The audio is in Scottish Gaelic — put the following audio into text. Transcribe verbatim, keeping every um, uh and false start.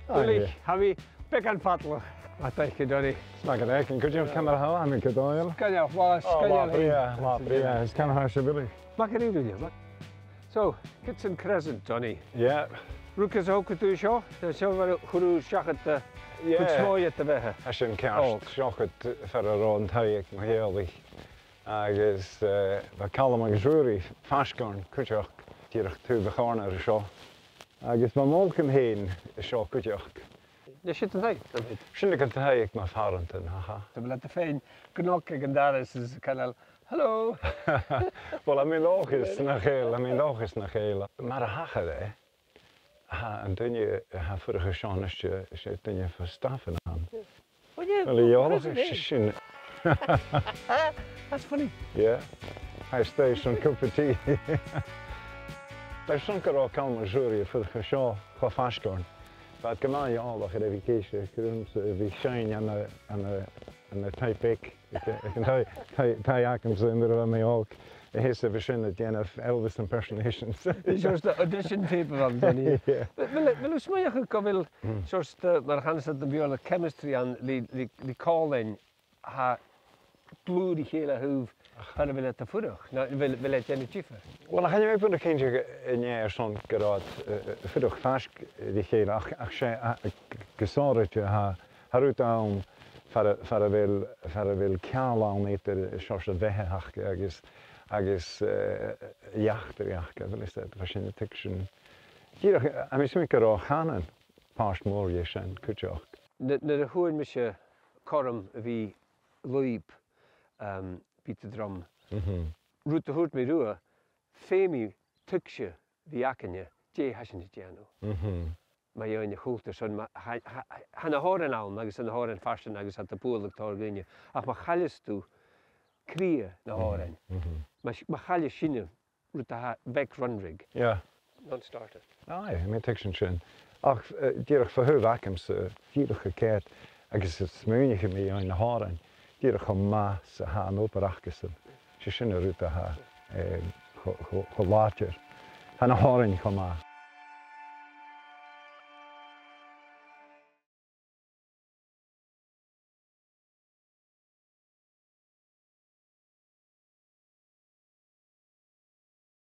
Uill, tha mi beagan fadalach. Math dha-rìribh, Donnie. Math dha-rìribh, an cuideachd ciamar a tha thu, a Mhìcheil Dòmhnallach? Sgoinneil, math, sgoinneil. Math prìomh, math prìomh. Is ciamar a tha sibh uile? Math dha-rìribh. So, Kitson Crescent, Donnie. Yeah. Rugadh 's thogadh tu seo, no seo far an do chuir thu seachad, eh, yeah, cuid mhòr de do bheatha. Tha sin ceart. Ò. Seachad far an robh an taigh aig mo theaghlach. Agus, eh, bha Calum agus Ruairidh faisg oirnn cuideachd, dìreach taobh a' chòrnair an seo. Agus bha m' uncail fhèin an seo cuideachd. An e siud an taigh? Sin an taigh aig mo phàrantan, aha. So bha iad fhèin a' gnogadh aig an doras is a' cantainn, "Hello!" Uill, tha mi an dòchas nach eil, tha mi an dòchas nach eil. Mar a thachair e, tha an duine a tha a' fuireach an seo a-nis, 's e duine fo stafaidh a th' ann. Uill, yeah, uill, a dh'eòlach, 's e sin. That's funny. Yeah. Tha e a-staigh airson cupa tì. Airson gun robh Calum is Ruairidh a' fuireach an seo cho faisg oirnn, bha iad gu math eòlach air a bhith ag èisteachd riumsa a bhith a' seinn ann an, ann an, ann an taigh beag. Aig, aig an taigh, taigh, taigh agamsa nuair a bha mi òg, a' seasamh an sin a' dèanamh Elvis impersonations. Seòrsa de audition tape a bh' ann, Donnie. Yeah. A bheil, a bheil thu a' smaoineachadh gu bheil, mm, seòrsa de, mar a chanas iad na Beurla, chemistry ann le, le, le còmhlain a tha dlùth ri chèile a thaobh far a bheil iad a' fuireach, no a bheil, a bheil e a' dèanamh diofar? Uill, chan eil mi buileach cinnteach an e airson gun robh iad, eh, eh, a' fuireach faisg ri chèile, ach, ach 's e, a, gu sònraichte, tha, tha rud ann far a, far a bheil, far a bheil ceangal ann eadar seòrsa bheatha aca agus, agus, eh, eachdraidh aca, a bheil fhios agad, bha sin a' tuigsinn. Dìreach, tha mi a' smaoineachadh gun robh a' chànan pàirt mòr dhe sin cuideachd. Nuair, nuair a fhuair mise cothrom a bhith lùib, um, Beat the Drum, mhm, rud a thuirt mi riutha, feumaidh tuigse a bhith againne dè tha sinn a' dèanamh. Mhm. Mu dheidhinn a' chultair sin, ma, tha, tha, tha na h-òrain ann agus tha na h-òrain farsaing agus tha iad a' bualadh tòrr dhaoine. Ach ma chailleas tu cridhe na h-òrain, mhm, ma, ma chailleas sinne rud a tha beag runrig. Yeah. Non-starter. Aye, tha mi a' tuigsinn sin. Ach, eh, dìreach fo thaobh agamsa, dìreach a' coimhead agus a' smaoineachadh mu dheidhinn na h-òrain, dìreach cho math 's a tha an obair acasan. 'S e sin an rud a tha, eh, cho, cho, cho làidir. Tha na h-òrain cho math.